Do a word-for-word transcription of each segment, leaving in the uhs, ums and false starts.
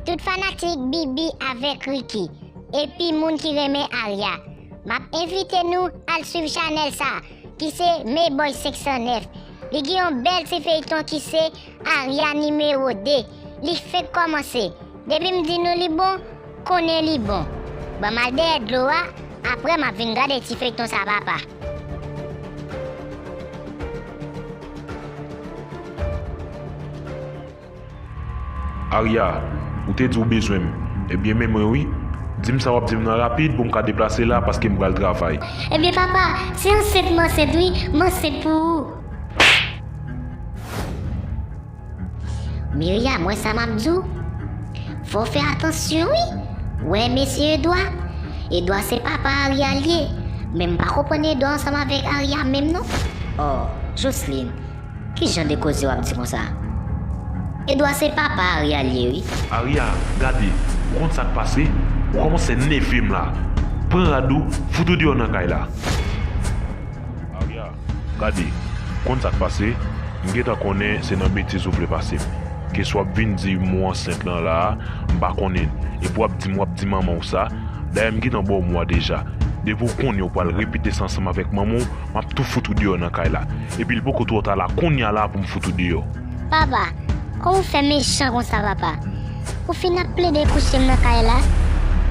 Tout fanatik Bibi avèk Ricky, epi moun ki renmen Aria, m ap envite nou al swiv chanèl sa, ki se Mayboy senk san nèf. Li gen yon bèl ti feyton ki se Aria nimewo de. Li fenk kòmanse. Depi m di nou li bon, konnen li bon. Ban m al dèyè dlo a, apre m ap vin gade ti feyton sa papa. Aria, ou te di w bezwen m. Ebyen men mwen wi. Di m sa w ap di m nan rapid pou m ka deplase la paske m pral travay. Ebyen papa, se ansent m ansent wi, m ansent pou ou. Miriam, wè sa m ap di w? Fò w fè atansyon wi. Wè mesye Edwa. Edwa se papa Aria l ye. Men m pa konprann Edwa ansanm avèk Aria menm non. Oh, Joseline, ki jan de koze w ap di konsa? Edwa se papa Aria l ye wi. Aria, gade, ou konn sa k pase? Ou kòmanse nève m la. Pran rad ou, fout ou deyò nan kay la. Aria, gade, ou konn sa k pase? M gentan konnen se nan betiz ou vle pase m. Keswa w ap vin di m ou ansent lan la a, m pa konnen. Epi w ap di m w ap di manman w sa. Dayè m gentan ba w mo a deja. Depi w konnen w pral repete sa ansanm avèk manman w, m ap tou fout ou deyò nan kay la. Epi l poko twò ta la kounye a la pou m fout ou deyò. Papa, kòman w fè mechan konsa papa? Ou fin ap plede kouche m nan kay la.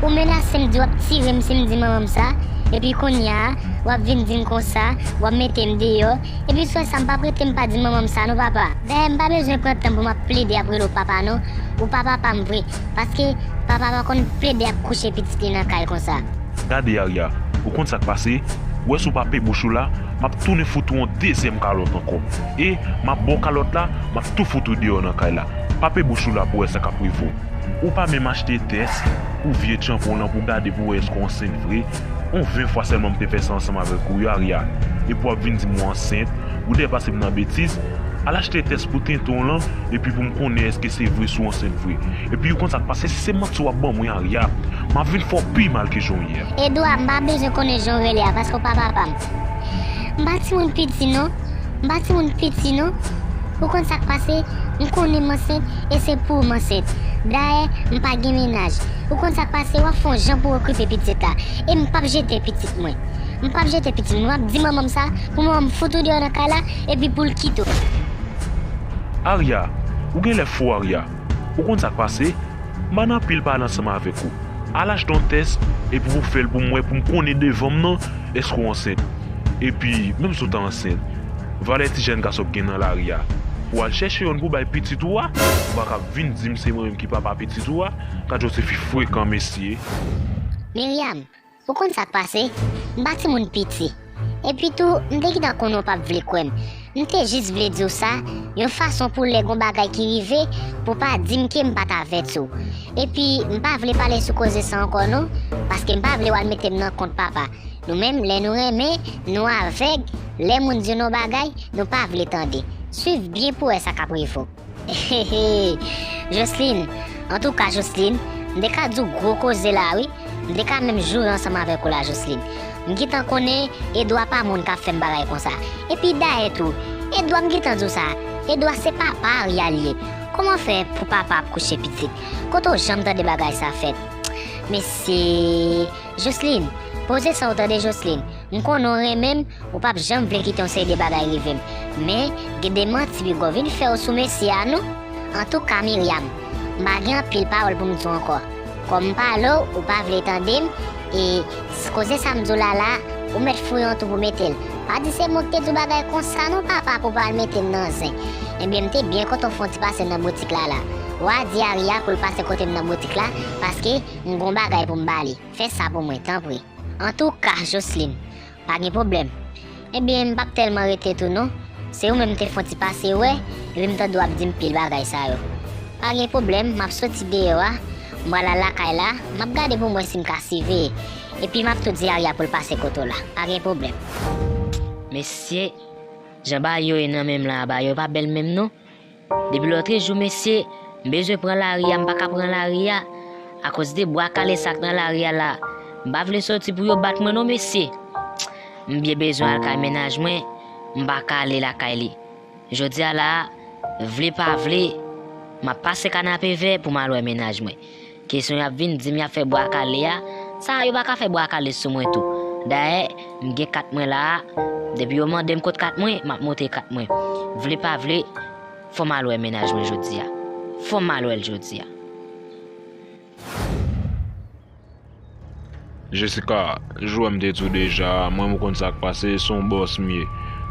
Ou menase m di w ap tire m si m di manman m sa. Epi kounye a, w ap vin di m konsa, w ap mete m deyò. Epi si w wè sa m p ap rete m pa di manman m sa non papa. Dayè m pa bezwen pran tan pou m ap plede ap rele w papa non. Ou pa papa m vre. Paske papa pa konn plede ap kouche pitit li nan kay konsa. Gade Aria, ou konn sa k pase? Ou wè si w pa pe bouch ou la, m ap tounen fout ou yon dezyèm kalòt ankò. E m ap ba w kalòt la, m ap tou fout ou deyò nan kay la. Pa pe bouch ou la pou w wè sa k ap rive w. Ou pa menm achte tès pou vye tchanpon w lan pou w gade pou w wè èske w ansent vre. Yon ven fwa sèlman m te fè sa ansanm avèk ou wi Aria. Epi w ap vin di m ou ansent, ou dèyè pase m nan betiz. Al achte tès pou tenten w lan, epi pou m konnen èske se vre si w ansent vre. Epi ou konn sa k pase, si se manti w ap ban m wi Aria, m ap vin fè w pi mal ke jan w ye a. Edwa, m pa bezwen konnen jan w rele a, paske w pa papa m. M pa timoun piti non. M pa timoun piti non. Ou konn sa k pase? M konnen m ansent e se pou ou m ansent. Dayè, m pa gen mennaj. Ou konn sa k pase? W ap fè yon jan pou w okipe pitit la. E m p ap jete pitit mwen. M p ap jete pitit mwen. W ap di manman m sa pou manman m fout ou deyò nan kay la epi pou l kite w. Aria, ou genlè fou Aria. Ou konn sa k pase? M pa nan anpil pale ansanm avèk ou. Al achte yon tès epi pou fè l pou m wè pou m konnen devan m nan èske w ansent. Epi, menm si w ta ansent, valè ti jèn gason k gen nan lari a, pou w al chèche youn pou w bay pitit ou a, ou pa ka vin di m se mwen menm ki papa pitit ou a. Gad yon tifi frekan mesye. Miriam, ou konn sa k pase? M pa timoun piti. Epi tou, m te gentan konnen w p ap vle kwè m. M te jis vle di w sa, yon fason pou lè gon bagay ki rive, pou w pa di m ke m pa t avèti w. Epi, m pa vle pale sou koze sa ankò non, paske m pa vle w al mete m nan kont papa. Nou menm, lè nou renmen, nou avèg, lè moun di nou yon bagay, nou pa vle tande. Swiv byen pou w wè sa k ap rive w. Hehe, Joseline, antouka Joseline, m te ka di w gwo koze la wi, m te ka menm joure ansanm avèk ou la Joseline. M gentan konnen Edwa pa moun k ap fè m bagay konsa. Epi dayè tou, Edwa m gentan di w sa, Edwa se papa Aria l ye. Kòman fè pou papa ap kouche pitit? Kote w janm tande bagay sa fèt? Mesye, Joseline, poze san w tande Joseline. M konnen w renmen m, ou p ap janm vle kite yon seri de bagay rive m. Men, gen de manti piga w vin fè w sou mesye a non. Antouka Miriam, m pa gen anpil pawòl pou m di w ankò. Kòm m pale w, ou pa vle tande m, e koze sa m di w la la, ou mèt fouye yon twou pou mete l. Pa di se mwen ki te di w bagay konsa non papa pou w pa al mete m nan zen. Ebyen m te byen kontan w fè yon ti pase nan boutik la la. W a di Aria pou l pase kote m nan boutik la, paske m gen yon bagay pou m ba li. Fè sa pou mwen, tanpri. Antouka, Joseline, pa gen pwoblèm. Ebyen, m p ap tèlman rete tou non. Se ou menm m te fè yon ti pase wè, epi m tande w ap di m pil bagay sa yo. Pa gen pwoblèm, m ap soti deyò a, m pral al lakay la, m ap gade pou m wè si m ka siveye. Epi m ap tou di Aria pou l pase kote w la. Pa gen pwoblèm. Mesye, jan bagay yo ye nan men m la a, bagay yo pa bèl menm non. Depi lòtrejou, mesye, m bezwen pran lari a, m pa ka pran lari a, akoz de bwa kale sa k nan lari a la. M pa vle soti pou yo bat mwen non, mesye. M byen bezwen al kay mennaj mwen, m pa ka ale lakay li. Jodi a la a, vle pa vle, M ap pase Kanapevè pou m al wè mennaj mwen. Kesyon y ap vin di m y ap fè bwa kale a, sa a yo pa ka fè bwa kale sou mwen tou. Dayè, m gen kat mwen la a, depi yo mande m kot kat mwen, m ap montre kat mwen. Vle pa vle, fò m al wè mennaj mwen jodi a. Fò m al wè l jodi a. Jessica, jan m te di w deja, mwen menm ou konn sa k pase, se yon bòs m ye.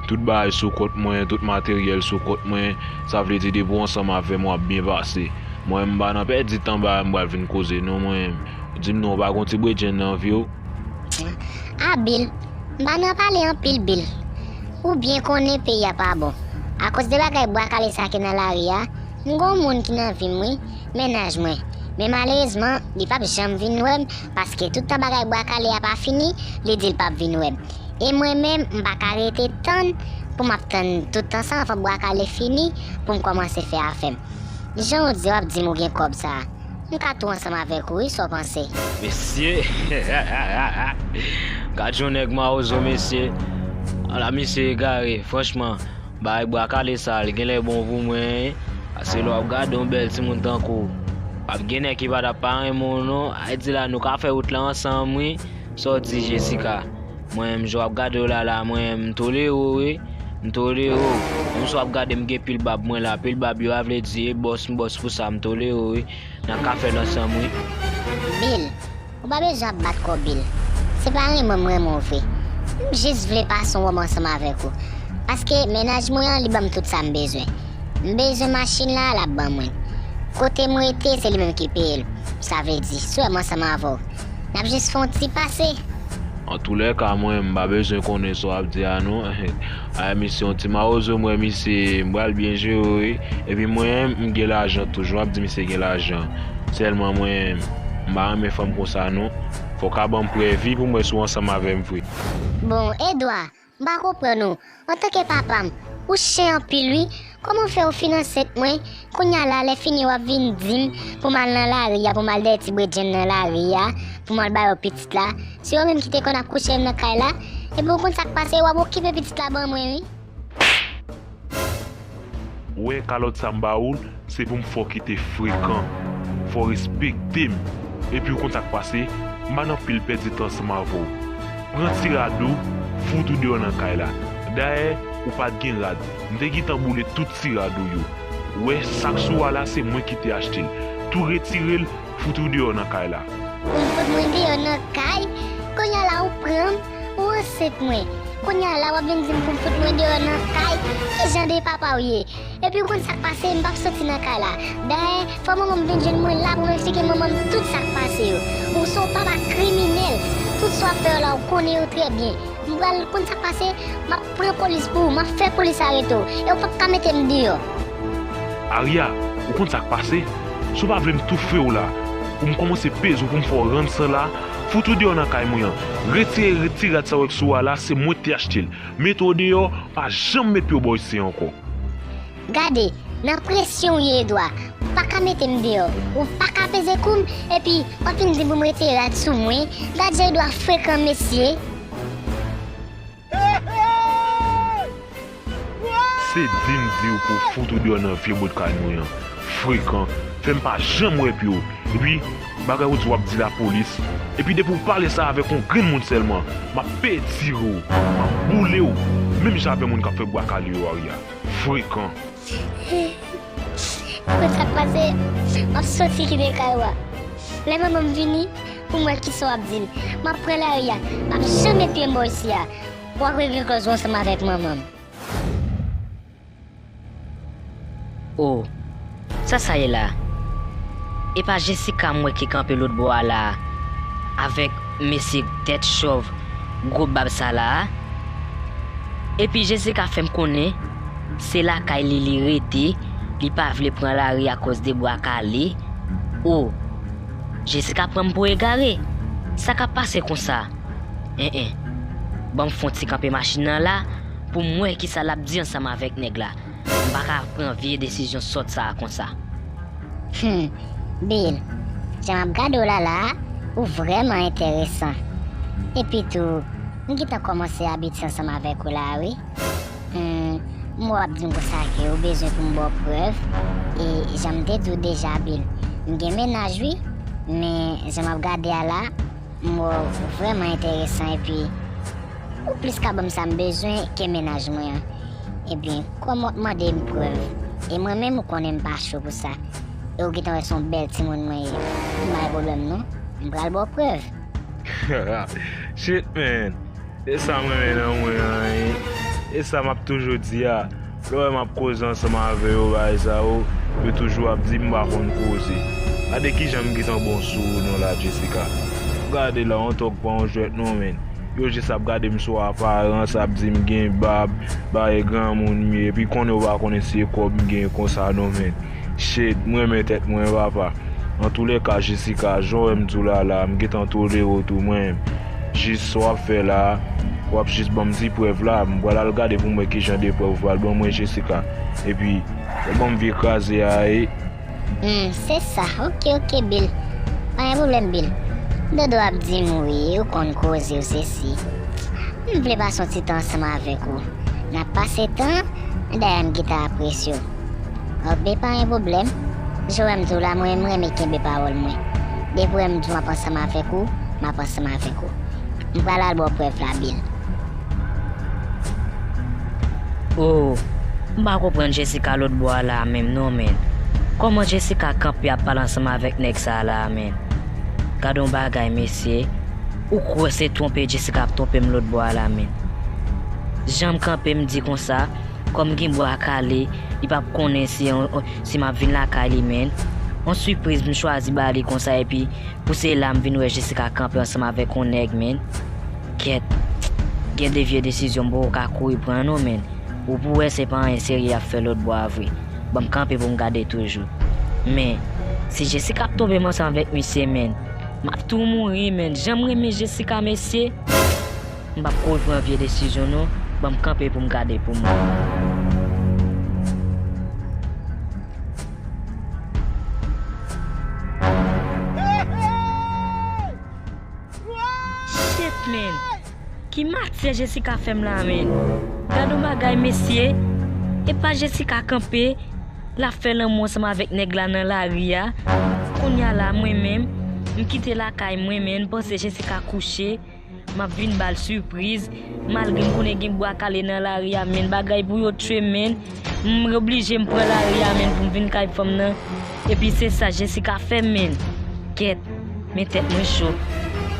Tout bagay sou kont mwen, tout materyèl sou kont mwen, sa vle di depi w ansanm avè m w ap byen pase. Mwen menm m pa nan pèdi tan ba m pral vin koze non mwen menm. Di m non, ou pa gon ti bredjenn nan vi w? Ah Bill, m pa nan pale anpil Bill. Ou byen konnen peyi a pa bon. Akoz de bagay bwa kale sa ki nan lari a, m gon moun ki nan vi m wi, mennaj mwen. Men malerezman, li p ap janm vin wè m, paske toutan bagay bwa kale a pa fini, li di l p ap vin wè m. E mwen menm, m pa ka rete tann pou m ap tann tout tan sa anvan bwa kale fini pou m kòmanse fè afè m. Jan w di w ap di m ou gen kòb sa a, m ka tou ansanm avèk ou wi, sa w panse? Mesye! Gad yon nèg mawozo mesye. Ala misye egare, franchman. Bagay bwa kale sa, li genlè bon pou mwen wi. Paske lè w ap gade yon bèl timoun tankou w, p ap gen nèg ki pa t ap pa renmen w non. Ay di la nou ka fè wout la ansanm wi. Sa w di Jessica? Mwen menm jan w ap gade w la la, mwen menm m tolere w wi. M tolere w. Menm si w ap gade m gen pil bab mwen la, pil bab yo a vle di e bòs m bòs pou sa, m tolere w wi. N ap ka fè l ansanm wi. Bill, ou pa bezwen ap bat kò w Bill. Se pa renmen m renmen w vre. M jis vle pase yon moman ansanm avèk ou. Paske mennaj mwen an li ban m tout sa m bezwen. M bezwen machin la, l ap ban mwen l. Kote m rete, se li menm ki peye l. Sa vle di, si w wè m ansanm avè w, n ap jis fè yon ti pase. Antoulèka mwen menm m pa bezwen konnen sa w ap di a non. Ay misye yon ti mawozo m wè misye, m pral byen jere w wi. Epi mwen menm m gen lajan tou, jan w ap di misye gen lajan. Sèlman mwen menm m pa renmen fanm konsa non. Fò w ka ban m prèv wi pou m wè si w ansanm avè m vre. Bon, Edwa, m pa konprann ou. Antanke papa m, ou chen anpil wi. Kòman fè ou fin ansent mwen? Kounye a la, lè fini w ap vin di m pou m al nan lari a, pou m al dèyè ti bredjenn nan lari a, pou m al ba yo pitit la. Se ou menm ki te konn ap kouche m nan kay la. Epi ou konn sa k pase, w ap okipe pitit la ban mwen wi. Ou wè kalòt sa m ba ou l, se pou m fè w kite frekan. Fò w respekte m. Epi ou konn sa k pase, m pa nan pil pèdi tan ansanm avè w. Pran ti rad ou, fout ou deyò nan kay la. Dayè, ou pa t gen rad. M te gentan boule tout ti rad ou yo. Ou wè, sa k sou ou a la, se mwen ki te achte l. Tou retire l, fout ou deyò nan kay la. Ou fout mwen deyò nan kay? Kounye a la ou pran m, ou ansent mwen. Kounye a la w ap vin di m pou m fout mwen deyò nan kay? Ki jan de papa w ye? Epi ou konn sa k pase, m p ap soti nan kay la. Dayè, fò manman m vin jwenn mwen la pou m eksplike manman m tout sa k pase yo. Ou se yon papa kriminèl. Tout sa w ap fè yo la, ou konnen yo trè byen. M pral konn sa k pase, m ap pran polis pou ou, m ap fè polis arete w. E ou p ap ka mete m deyò. Aria, ou konn sa k pase? Si w pa vle m toufe w la, pou m kòmanse peze w pou m fè w rann sa la, fout ou deyò nan kay mwen an. Retire ti rad sa w wè k sou ou a la, se mwen k te achte l. Mete w deyò, pa janm met pye w bò isi ankò. Gade, nan presyon w ye Edwa. Ou pa ka mete m deyò. Ou pa ka peze kou m, epi w ap vin di m pou m retire rad sou mwen. Gad jan Edwa frekan mesye. Se di m di w pou w fout ou deyò nan vye bout kay mwen an. Frekan, fè m pa janm wè pye w. Epi, bagay ou di w ap di lapolis. Epi depi w pale sa avèk yon grenn moun sèlman, m ap petire w, m ap boule w, menm jan avè moun k ap fè bwa kale yo Aria. Frekan. Konn sa k pase, m ap soti kite kay ou a. Lè manman m vini, pou m wè kisa w ap di l. M ap pran lari a, m ap janm met pye m bò isi a. W ap regle kòz ou ansanm avèk manman m. O, sa sa ye la? E pa Jessica m wè ki kanpe lòt bò a la a, avèk mesye tèt chòv, gwo bab sa la a? Epi Jessica fè m konnen se lakay li li rete, li pa vle pran lari akoz de bwa kale. O, Jessica pran m pou egare? Sa k ap pase konsa? En en. Ban m fè yon ti kanpe machin nan la pou m wè kisa l ap di ansanm avèk nèg la. M pa ka pran vye desizyon sòt sa a konsa. Hum, Bill, jan m ap gade w la la a, ou vrèman enteresan. Epi tou, m gentan kòmanse abitye ansanm avèk ou la a wi. Hum, M wè w ap di m konsa ke ou bezwen pou m ba w prèv. E jan m te di w deja, Bill, m gen mennaj wi, men jan m ap gade a la, m wè w vrèman enteresan epi ou plis ka ban m sa m bezwen ke mennaj mwen an. Ebyen, kòman w ap mande m prèv? E mwen menm ou konnen m pa cho pou sa. E ou gentan wè se yon bèl timoun mwen ye. M pa gen pwoblèm non. M pral ba w prèv. Shit, man. E sa m renmen nan mwen an, e, e sa m ap toujou di a. Lè w wè m ap koze ansanm avè yo, bagay sa yo, yo toujou ap di m pa konn koze. Gade kijan m gentan bon sou ou non la, Jessica. Gade la, yon tòg pa yon jwèt non, man. Yo jis ap gade m sou aparans, ap di m gen bab, bagay granmoun m ye, epi konnen yo pa konnen se kòb m gen konsa non, man. Shit, m renmen tèt mwen, papa. Antoulèka, Jessica, jan w wè m di w la la, m gentan tolere w tou mwen. Jis sa w ap fè la, w ap jis ban m ti prèv la, m pral al gade pou m wè kijan de prèv ou pral ban mwen, Jessica. Epi, w ban m vye kraze a, e. Hmm, se sa. Oke, oke, Bill. Pa gen pwoblèm, Bill. Dodo ap di m wi, ou konn koze, ou sesi. M vle pase yon ti tan ansanm avèk ou. N ap pase tan, dayè m gentan apresye w. Oke, pa gen pwoblèm. Jan w wè m di w la, mwen, m renmen kenbe pawòl mwen. Depi w wè m di w m ap ansanm avèk ou, m ap ansanm avèk ou. M pral al ba w prèv la, Bill. Oh, m pa konprann Jessica lòtbò a la a menm non, man. Kòman Jessica kanpe ap pale ansanm avèk nèg sa a la a, man? Gade yon bagay, mesye. Ou kwè se twonpe Jessica ap twonpe m lòtbò a la, man? Jan m kanpe, m di konsa, kòm gen bwa kale, li p ap konnen si, si m ap vin lakay li, man. Yon sipriz m chwazi ba li konsa, epi pou se la m vin wè Jessica kanpe ansanm avèk yon nèg, man. Kèt, gen de vye desizyon m poko ka kouri pran non, man. Ou pou wè se pa anyen serye y ap fè lòtbò a vre. Ban m kanpe pou m gade toujou. Men, si Jessica ap twonpe m ansanm avèk misye, man, m ap tou mouri, man. Jan m renmen Jessica, mesye. M p ap kouri pran vye desizyon non. Ban m kanpe pou m gade pou m wè. Shit, man. Ki matyè Jessica fè m la, man? Gad yon bagay, mesye. E pa Jessica kanpe, l ap fè lanmou ansanm avèk nèg la nan lari a. Kounye a la, mwen menm, m kite lakay mwen, man, m panse Jessica kouche. M ap vin ba l sipriz. Malgre m konnen gen bwa kale nan lari a, man, bagay pou yo tchwe m, man. M oblije m pran lari a, man, pou m vin kay fanm nan. Epi se sa Jessica fè m, man. Kèt, men tèt mwen cho.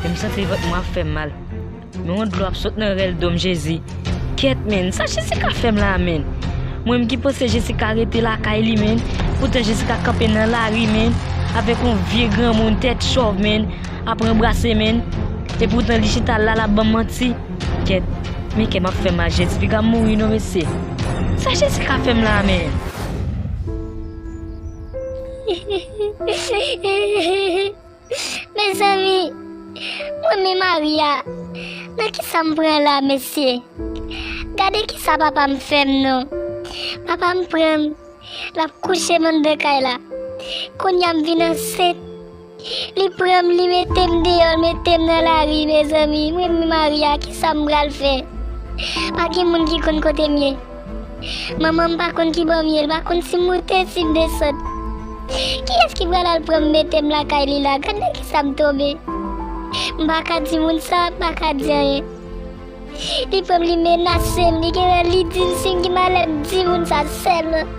Men m santi vant mwen ap fè m mal. Men yon dlo ap sot nan rèl do m, Jezi. Kèt, man, sa Jessica fè m la a, man? Mwen menm ki panse Jessica rete lakay li, man. Poutan Jessica kanpe nan lari, man, avèk yon vye granmoun tèt chòv, man, ap ranbrase, man. E poutan li chita la, l ap ban m manti. Kèt, men kè m ap fè mal, Jezi, piga m mouri non, mesye. Sa Jessica fè m la a, man? Mezanmi, mwen menm Maria, nan kisa m pran la, mesye? Gade kisa papa m fè m non. Papa m pran m, l ap kouche m anndan kay la. Kounye a m vin ansent. Li pran m, li mete m deyò, l mete m nan lari, mezanmi. Mwen menm Maria, kisa m pral fè? Pa gen moun ki konn kote m ye. Manman m pa konn kibò m ye, l pa konn si m moute, si m desann. Kiyès ki pral al pran m mete m lakay li la? Gad nan kisa m tonbe. M pa ka di moun sa, m pa ka di anyen. Li pran m, li menase m, li genlè li di m si m gen malè m di moun sa sèlman.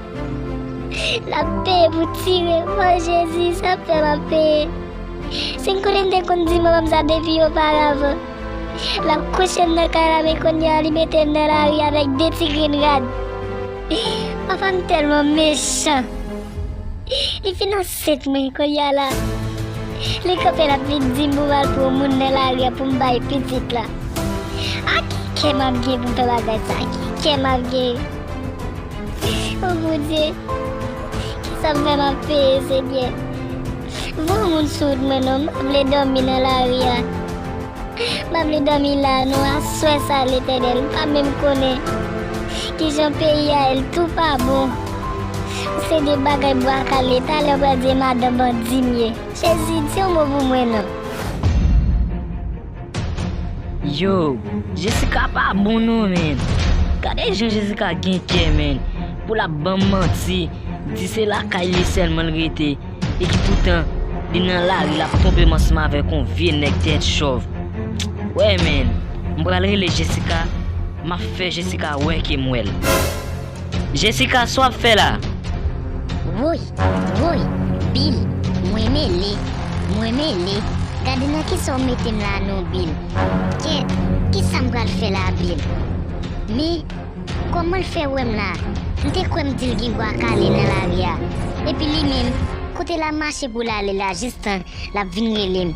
L ap peye pou tire m. O Jezi, sa fè m ap peye. Si m konnen m te konn di manman m sa depi oparavan. L ap kouche m nan kay la, men kounye a li mete m nan lari avèk de ti grenn rad. Papa m tèlman mechan. Li fin ansent mwen kounye a la. Li kanpe l ap vin di m pou m al pran moun nan lari a pou m bay pitit la. A ki kè m ap gen pou m fè bagay sa? A ki kè m ap gen? O Bondye, kisa m fè m ap peye, Senyè? Voye yon moun sou wout mwen non, m pa vle dòmi nan lari a. M pa vle dòmi la non, aswè sa Letènèl, m pa menm konnen kijan peyi a ye, l tou pa bon. Se de bagay bwa kale, talè w pral di e madan bandi m ye. Jezi, di yon mo pou mwen non. Yo, Jessica pa bon non, man. Gade jan Jessica gen kè, menn. Pou l ap ban m manti, di se lakay li sèlman l rete, e ki poutan li nan lari, l ap twonpe m ansanm avèk yon vye nèg tèt chòv. Wè, menn, m pral rele Jessica, m ap fè Jessica wè ke m wè l. Jessica, sa w ap fè la? Woy, woy, Bill, mwen mele, mwen mele. Gade nan kisa w mete m la non, Bill. Kèt, kisa m pral fè la, Bill? Men, kòman l fè wè m la? M te kwè m di l gen bwa kale nan lari a. Epi li menm, kote l ap mache pou l ale la, jistan l ap vin rele m.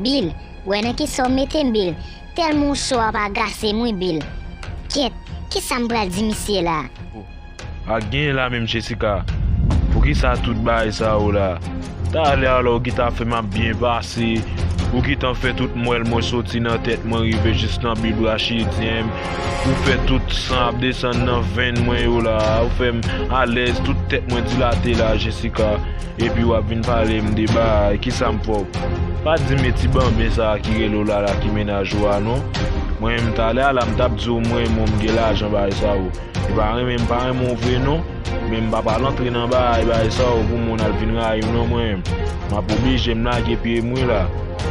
Bill, wè nan kisa w mete m, Bill. Tèlman w cho w ap agase m wi, Bill. Kèt, kisa m pral di misye la? A genyen la menm, Jessica. Poukisa tout bagay sa yo la? Talè a la ou gentan fè m ap byen pase, ou gentan fè tout mwèl mwen soti nan tèt mwen rive jis nan bib rachidyen m, ou fè tout san ap desann nan venn mwen yo la, ou fè m alèz, tout tèt mwen dilate la, Jessica. Epi w ap vin pale m de bagay, kisa m fè w? Pa di m e ti banben sa a ki rele w la la ki mennaj ou a non. Mwen menm talè a la m t ap di w mwen menm m gen lajan bagay sa yo. E pa renmen m pa renmen w vre non. Men m pa pral antre nan bagay bagay sa yo pou moun al vin rayi m non mwen menm. M ap oblije m lage pye m wi la.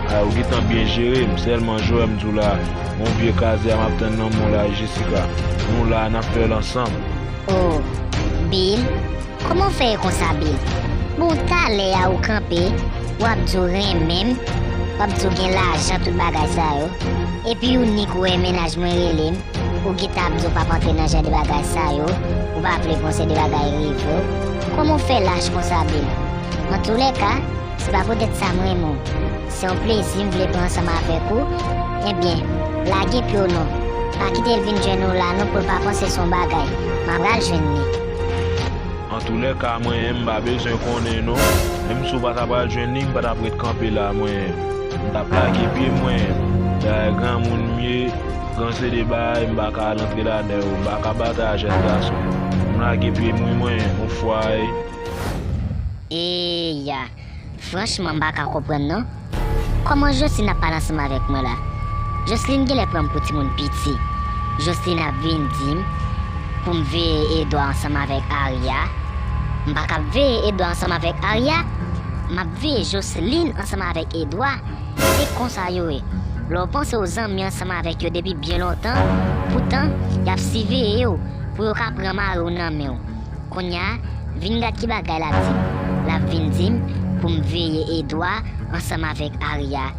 Ay ou gentan byen jere m, sèlman jwè m di w la. Yon vye kazè a m ap tann nan men w la Jessica. Nou la n ap fè l ansanm. Oh, Bill, kòman w fè ye konsa, Bill? Bon, talè a ou kanpe, w ap di w renmen m, w ap di w gen lajan, tout bagay sa yo. Epi ou nik ou wè mennaj mwen rele m, ou gentan ap di w p ap antre nan jan de bagay sa yo, ou pa vle konsèy de bagay rive w. Kòman w fè lach konsa, Bill? Antoulèka, se pa poutèt sa m renmen w. Se yon plezi m vle pran ansanm avèk ou. Ebyen, lage pye w non. Pa kite l vin jwenn ou la non pou l pa panse se yon bagay. M a pral jwenn li. Antoulèka, mwen, m pa bezwen konnen non. Menm si w pa ta pral jwenn li, m pa t ap ret kanpe la, mwen. M t ap lage pye mwen. Dayè granmoun m ye, gran se de bagay, m pa ka al antre ladan yo, m pa ka batay a jèn gason. M lage pye m wi mwen, yon fwa e. Eya, franchman m pa ka konprann non. Kòman Joseline ap pale ansanm avèk mwen la? Joseline genlè pran m pou timoun piti. Joseline ap vin di m pou m veye Edouard ansanm avèk Aria. M pa ka ap veye Edouard ansanm avèk Aria. M ap veye Joseline ansanm avèk Edouard. Se konsa yo ye. Lè w panse w zanmi ansanm avèk yo depi byen lontan, poutan y ap siveye w pou yo ka pran mari w nan men w. Kounye a, vin gad ki bagay l ap di m. L ap vin di m pou m veye Edouard ansanm avèk Aria.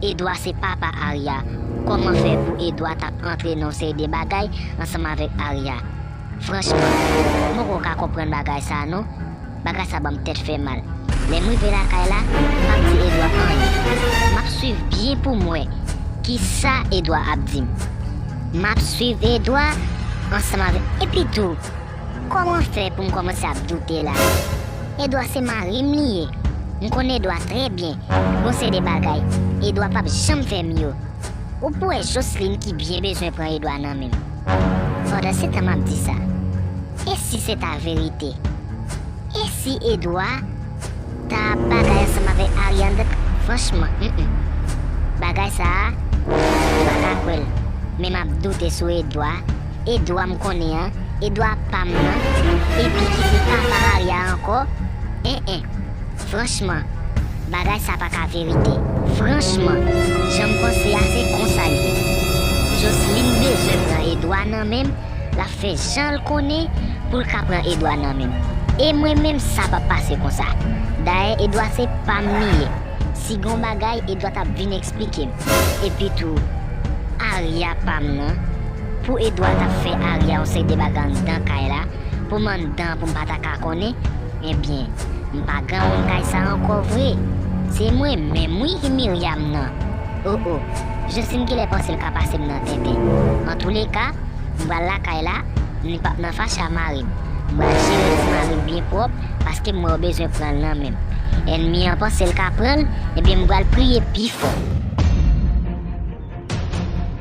Edouard se papa Aria. Kòman fè pou Edouard t ap antre nan yon seri de bagay ansanm avèk Aria? Franchman, m poko ka konprann bagay sa a non. Bagay sa ban m tèt fè mal. Lè m rive lakay la, m p ap di Edouard anyen. M ap swiv byen pou m wè kisa Edouard ap di m. M ap swiv Edouard ansanm avèk, epi tou, kòman fè pou m kòmanse ap doute la? Edouard se mari m li ye. M konn Edouard trè byen. Gon seri de bagay Edouard p ap janm fè m yo. Ou pou wè Joseline ki byen bezwen pran Edouard nan men m. Pandan se tan m ap di sa, e si se ta verite? E si Edouard ta ap bagay ansanm avèk Aria anndan? Franchman, mm, mm. Bagay sa a, m pa ka kwè l. Men m ap doute sou Edouard. Edouard m konnen an, Edouard pa m nan, epi ki se papa Aria ankò. En, en. Franchman, bagay sa pa ka verite. Franchman, jan m panse a se konsa l ye. Joseline bezwen pran Edouard nan men m, l ap fè jan l konnen pou l ka pran Edouard nan men m. E mwen menm sa p ap pase konsa. Dayè Edouard se pa m li ye. Si gon bagay, Edouard t ap vin eksplike m. Epi tou, Aria pa m nan. Pou Edouard t ap fè Aria yon seri de bagay anndan kay la, pou m anndan pou m pa ta ka konnen, ebyen, m pa granmoun kay sa ankò vre. Se mwen menm wi ki Myriam nan. O o, Joseline genlè panse l ka pase m nan tenten. Antouleka, m pral lakay la, li p ap nan fache a mari m. M pral jere ti mari m byen pwòp, paske m wè yo bezwen pran l nan men m. Ènmi an panse l ka pran l, ebyen m pral priye pi fò.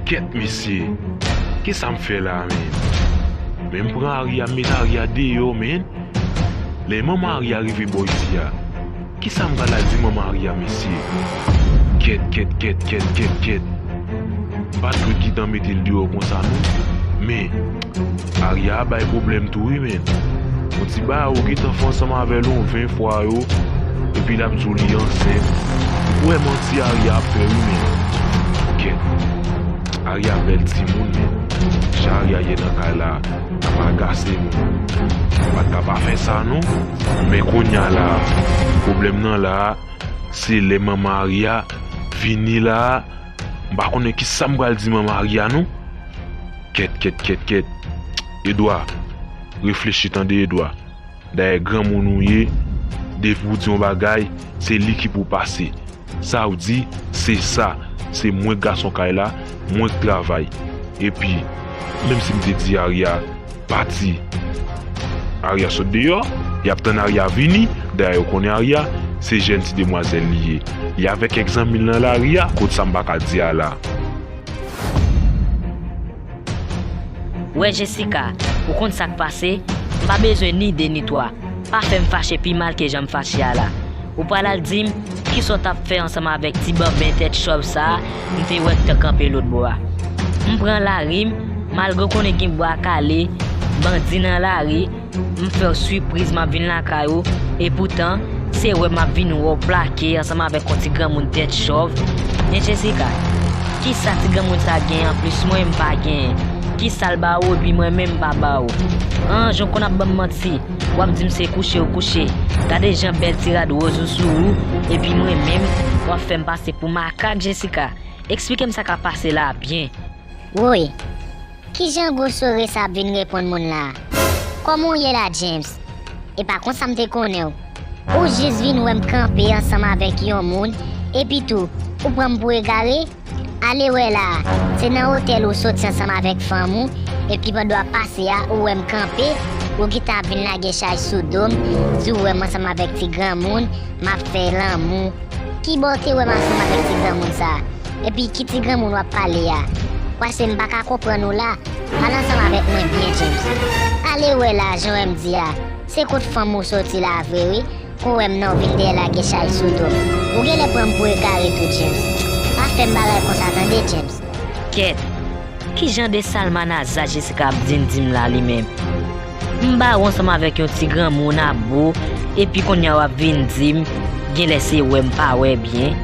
Kèt mesye, kisa m fè la menm? Men m pran Aria, m met Aria deyò menm. Lè manman Aria rive bò isi a, kisa m pral al di manman Aria mesye? Kèt, kèt, kèt, kèt, kèt, kèt. M pa t dwe gentan mete l deyò konsa non. Men, Aria bay pwoblèm tou wi, men. Yon ti bagay ou gentan fè ansanm avè l yon ven fwa yo, epi l ap di w li ansent. Ou kwè manti Aria ap fè wi, men. Kèt. Aria bèl timoun, men. Jan Aria ye nan kay la, ap agase moun. Ou pa t ka pa fè sa, non. Men kounye a la, pwoblèm nan la, se lè manman Aria vini la, m pa konnen kisa m pral di manman Aria, non. Kèt, kèt, kèt, kèt. Edwa, reflechi tande, Edwa. Dayè granmoun ou ye, depi w di yon bagay, se li ki pou pase. Sa w di, se sa. Se mwen k gason kay la, mwen k travay. Epi, menm si m te di Aria, pati, Aria sot deyò, y ap tann Aria vini. Dayè yo konnen Aria, se jèn ti demwazèl li ye. Li avèk kèk zanmi l nan lari a, kot sa m pa ka di a la. Wè Jessica, ou konn sa k pase? M pa bezwen ni de ni twa. Pa fè m fache pi mal ke jan m fache a la. Ou pral al di m kisa w t ap fè ansanm avèk ti banben tèt chòv sa a m te wè k t ap kanpe lòt bò a. M pran lari m, malgre w konnen gen bwa kale, bandi nan lari, m fè w sipriz m ap vin lakay ou, epoutan, se wè m ap vin wè w plake ansanm avèk yon ti granmoun tèt chòv. Men Jessica, kisa ti granmoun sa genyen anplis mwen m pa genyen? Kisa l ba ou epi mwen menm m pa ba ou? An, jan w konn ap ban m manti, w ap di m se kouche ou kouche. Gade jan bèl ti rad wòz ou sou ou, epi mwen menm, w ap fè m pase pou makak Jessica. Eksplike m sa k ap pase la a byen. Woy! Kijan gwo sore sa ap vin reponn moun la? Kòman w ye la, James? E pa konsa m te konnen w. Ou jis vin wè m kanpe ansanm avèk yon moun, epi tou, ou pran m pou egare? Ale wè la a, se nan otèl ou soti ansanm avèk fanm ou, epi pandan w ap pase a, ou wè m kanpe, ou gentan ap vin lage chay sou do m, di w wè m ansanm avèk ti granmoun, m ap fè lanmou. Kibò w te wè m ansanm avèk ti granmoun sa a? Epi ki ti granmoun w ap pale a? Paske m pa ka konprann ou la. Pale ansanm avèk mwen byen, James. Ale wè la, jan w wè m di a. Se kot fanm ou soti la vre wi. Ou wè m nan w vin dèyè lage chay sou do m. Ou genlè pran m pou egare tou, James. Pa fè m bagay konsa tande, James. Kèt! Kijan de salmanaza Jessica ap vin di m la li menm? M bare w ansanm avèk yon ti granmoun ap bo, epi kounye a w ap vin di m, genlè se wè m pa wè byen.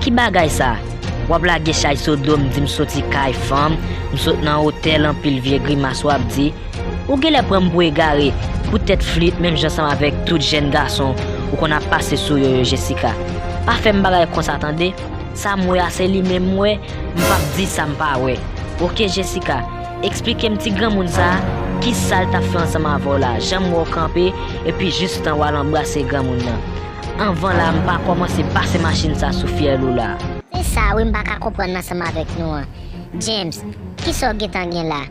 Ki bagay sa? W ap lage chay sou do m di m soti kay fanm, m sot nan otèl anpil vye grimas w ap di. Ou genlè pran m pou egare, pou tèt flit menm jan ansanm avèk tout jèn gason ou konn ap pase sou yo yo Jessica. Pa fè m bagay konsa tande. Sa m wè a se li menm m wè, m p ap di sa m pa wè. Oke Jessica, eksplike m ti granmoun sa a, kisa l t ap fè ansanm avè w la, jan m wè w kanpe, epi jistan w al anbrase granmoun nan. Anvan la m pa kòmanse pase machin sa sou fyèl ou la. Se sa wi m pa ka konprann ansanm avèk nou an. James, kisa w gentan gen la?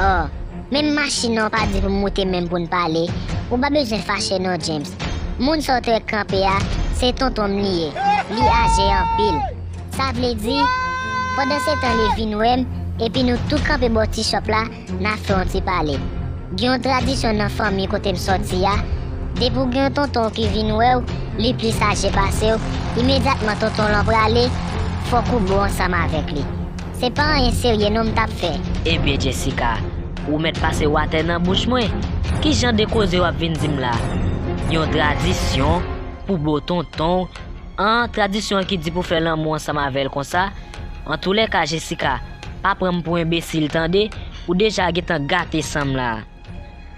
Oh, menm machin nan w pa di pou m moute menm pou n pale. Ou pa bezwen fache non, James. Moun sa w te wè k kanpe a, se tonton m li ye. Li aje anpil. Sa vle di, pandan se tan li vin wè m, epi nou tou kanpe bò ti chòp la, n ap fè yon ti pale. Gen yon tradisyon nan fanmi kote m sòti a, depi w gen yon tonton w ki vin wè w, li plis aje pase w, imedyatman tonton w lan prale, fòk ou bo ansanm avèk li. Se pa anyen serye non m t ap fè. Ebyen Jessica, ou mèt pase watè nan bouch mwen. Ki jan de koze w ap vin di m la? Yon tradisyon pou bo tonton w? An, tradisyon an ki di pou fè lanmou ansanm avè l konsa? Antoulèka Jessica, pa pran m pou enbesil tande, ou deja gentan gate san m la.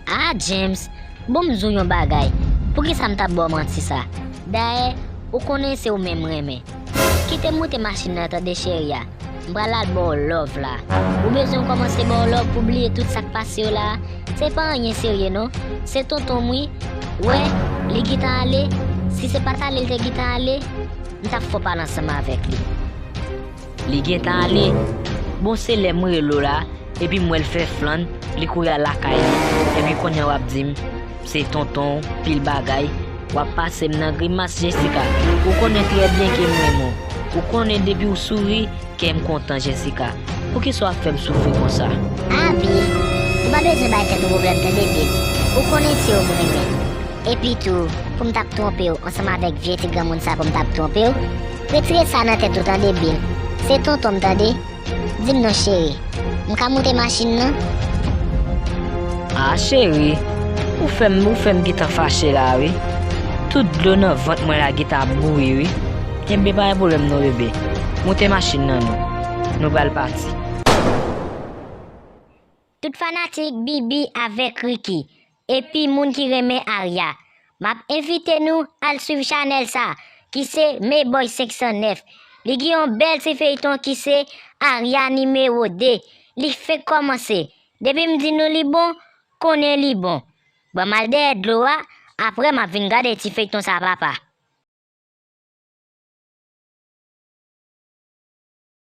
Ah James, bon m di w yon bagay, poukisa m t ap ba w manti sa? Dayè, ou konnen se ou menm m renmen. Kite m moute machin nan tande cheri a, m pral al ba w love la. Ou bezwen m kòmanse ba w love pou bliye tout sa k pase yo la a? Se pa anyen serye non, se tonton m wi. Wè, li gentan ale, si se pa t ale l te gentan ale, m t ap fè w pale ansanm avèk li. Li gentan ale. Bon se lè m rele w la, epi m wè l fè flann, li kouri al lakay li. Epi kounye a w ap di m, se tonton w, pil bagay. W ap pase m nan grimas Jessica. Ou konnen trè byen ke m renmen w. Ou konnen depi w souri, kè m kontan Jessica. Poukisa w ap fè m soufri konsa? Ah Bill, ou pa bezwen bay tèt ou pwoblèm tande Bill. Ou konnen se ou m renmen. Epi tou, pou m t ap twonpe w ansanm avèk vye ti granmoun sa pou m t ap twonpe w, retire sa nan tèt ou tande Bill. Se tonton m tande. Di m non cheri. M ka moute machin nan? Ah cheri, ou fè m ou fè m gentan fache la wi. Tout dlo nan vant mwen la gentan ap bouyi wi. Enben pa gen pwoblèm non bebe. Moute machin nan non. Nou pral pati. Tout fanatik Bibi avèk Ricky epi moun ki renmen Arya, m ap envite nou al swiv chanèl sa ki se Meboy senk san nèf. Li gen yon bèl ti feyton ki se Arya nimewo de. Li fenk kòmanse. Depi m di nou li bon, konnen li bon. Ban m al dèyè dlo a, apre m ap vin gade ti feyton sa papa.